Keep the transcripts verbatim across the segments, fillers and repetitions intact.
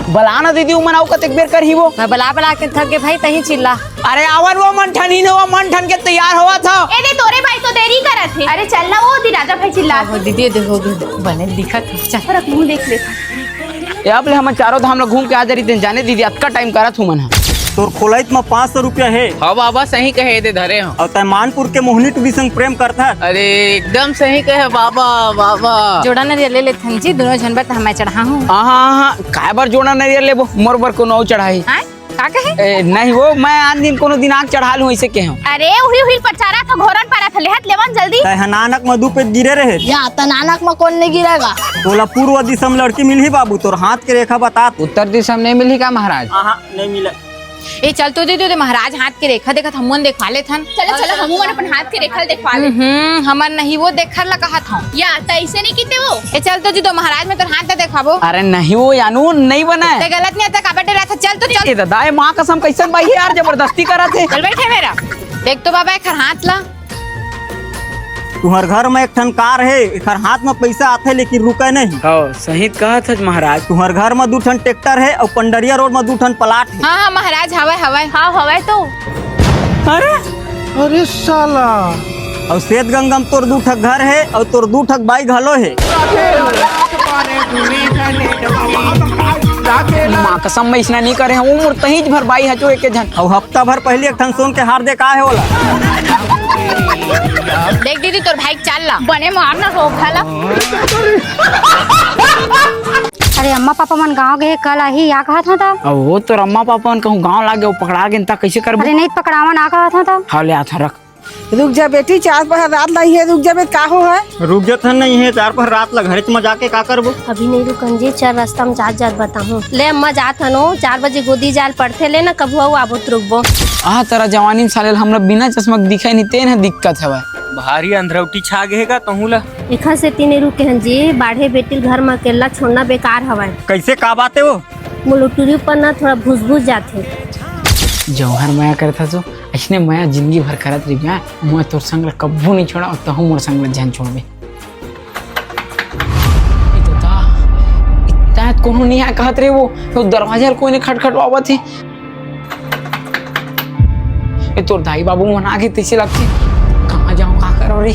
बला ना दीदी, उमन अउ कतेक बेर करही वो। मैं बला बला के थक गे भाई, तहीं चिल्ला। अरे आवन वो मन ठन ही न, वो मन ठन के तैयार होवत हव। ए दे तोरे भाई तो देरी करत हे। अरे चल ना वो दी राजा भाई चिल्ला। हो दीदी, देखो बने दिखत हे। चल। पर मुंह देख ले। ए, अब ले हमन चारों धाम ल घूम के आ जा रही दिन, जाने दीदी, अतका टाइम करत हूँ मन ह। तोर खोलइत म पाँच सौ रुपया हे। हाँ बाबा, सही कहे दे धरे हूँ। अउ तै मानपुर के मोहनी टूरी संग प्रेम करथस। अरे एकदम सही कहे बाबा, बाबा। जोड़ा नरियर ले लेथन जी, दोनों झन बर त मैं चढ़ा हूँ। हाँ, हाँ, हाँ, काय बर जोड़ा नरियर लेबो, मोर बर कोनो अउ चढ़ाही। आय? का कहे? ए, नहीं वो, मैं आन दिन कोनो दिन आग चढ़ा लूँ, ऐसे कहे हूँ। अरे उही उही परचारा था, घोरन पारा था, लेहत लेवन जल्दी। तै ह नानक म दू पेज गिरे रहे। या त नानक म कोन नहीं गिरेगा? तोला पूर्व दिशा म लड़की मिलही बाबू, तोर हाथ के रेखा बता। उत्तर दिशा म नहीं मिलही का महाराज? हाँ, हाँ, नहीं मिला। ए, चल तो दे, दे, दे, महाराज हाथ के रेखा देखत हमन देखवा लेथन। चलो, चलो, हमू मन अपन हाथ के रेखा देखवा ले। हम्म, हमर नहीं वो देखर ला कहत हूँ। या, त ऐसे नहीं कीते वो। ए, चल तो जी, दो महाराज में तोर हाथ ला देखाबो। अरे नहीं वो यानू, नहीं बना है। ते गलत नहीं आता, काबर डरात हे? चल तो चल। ए दादा, ए माँ कसम कैसन बाई हे यार, जबरदस्ती करत हे। चल बैठे मेरा। देख तो बाबा, एकर हाथ ला। तुहर घर म एक ठन कार हे, एखर हाथ म पइसा आथे लेकिन रुके नहीं। हव, सही कहत हस महाराज। तुहर घर म दू ठन ट्रैक्टर हे अउ पंडरिया रोड म दू ठन प्लाट हे। हाँ, हाँ महाराज, हवय, हवय। हाँ, हवय तो। अरे, अरे साला। अउ सेत गंगा म तोर दू ठक घर हे अउ तोर दू ठक बाई घलो हे। माँ कसम, मैं इसना नहीं करे हूँ, मोर तहीच भर बाई हचो एक झन। अउ हफ्ता भर पहले एक ठन सोन के हार दे का हे ओला। देख दीदी, तोर भाई चाल ला। बने मारना रोक हाला। अरे अम्मा पापा मन गाँव गए, कल आही, या कहत हव तब? अब वो तोर अम्मा पापा मन कहूँ गाँव लागे, वो पकड़ा गे त कैसे करबो? अरे नहीं पकड़ावन, आ कहत हव तब? हाँ, ले आथन रख। रुक जा बेटी, चार पहर रात ला इहें रुक जाबे त का होही? रुक जाथन नहीं हे, चार पहर रात ला घरेच म जाके का करबो? अभी नहीं रुकन जी, चल रस्ता म जात जात बताहूँ। ले अम्मा जात हन ओ, चार बजे गोदी जाय ल पड़थे, ले ना कभू अउ आबो त रुकबो। आह, तोर जवानी म साले हमला बिना चश्मा के दिखे नहीं, तेन ह दिक्कत हवय। भारी अंधरौटी छा गे हे का कहूँ ला? एखर सेती नहीं रुके हन जी, बाढ़े बेटी ल घर म अकेल्ला छोड़ना बेकार हवय। कैसे, का बात हे वो? मोला टूरी ऊपर ना थोड़ा भुसभुस जाथे। जौहर मया करत हस ओ, अइसने मया जिंदगी भर करत रहिबे। मैं तोर संग ल कभू नहीं छोड़ा अउ तहूँ मोर संग ल झन छोड़बे। ए ददा, इतना कोनो नहीं आय कहत रहे वो, तो दरवाजा ल कोई नहीं खटखटवावत हे। ए तोर दाई बाबू मन आगे तइसे लगथे। कहाँ जाऊँ, का करों रे?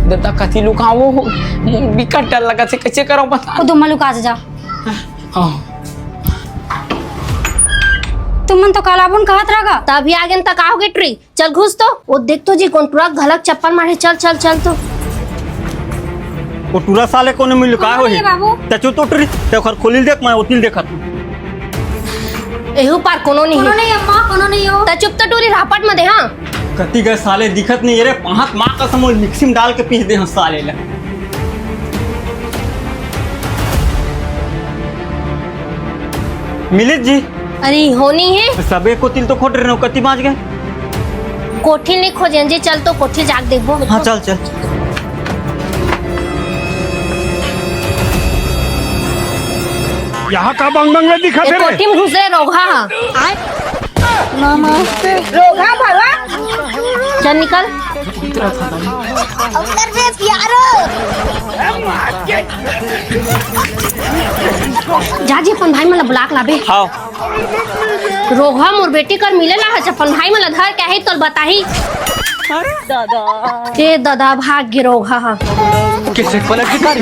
ददा कति लुकावो, मोर बिकट डर लगत हे, कइसे करों बता। ओ दो मलुक आ जा। हाँ। तुमन तो कालाबुन कहत रहा गा। तभी आगे न तकाओगे ट्री। चल घुस तो। ओ देख तो जी, कोन टुरा घलक चप्पल मारे। चल, चल, चल तो। ओ टुरा साले कोनो मिल का कौन होही? है बाबू? ते चुप तो टुरी, ते ओखर खोली ल देख, मैं ओती ल देखत हूँ। एहू पार कोनो नहीं कोनो है। नहीं अम्मा, कोनो नहीं हो। ते चुप तो टुरी, रापट मत दे, हाँ। कति गए साले दिखत नहीं रे, पाहत माँ कसम, ओल मिक्सी में डाल के पीस दे हूँ साले ला। मिलित जी। अरे, होनी है। सबे कोती ल तो खोट रहे हो, कति बाँच गए? कोठी नहीं खोजेन जी, चल तो कोठी जाके देखबो। हाँ, चल, चल। यहाँ का बंग बंग में दिखत ए, रे? कोठी में घुस रहे रोगहा। नमस्ते। रोगहा भला। चल निकल। उतर बे प्यारो। जा जी, अपन भाई मन ला बुला के लाबे। हाँ। रोगहा मोर बेटी कर मिले ला हच, अपन भाई मन ला धर के आही, तोल बताही। ए ददा, भाग गे रोगहा हा। कैसे पलट के तारी?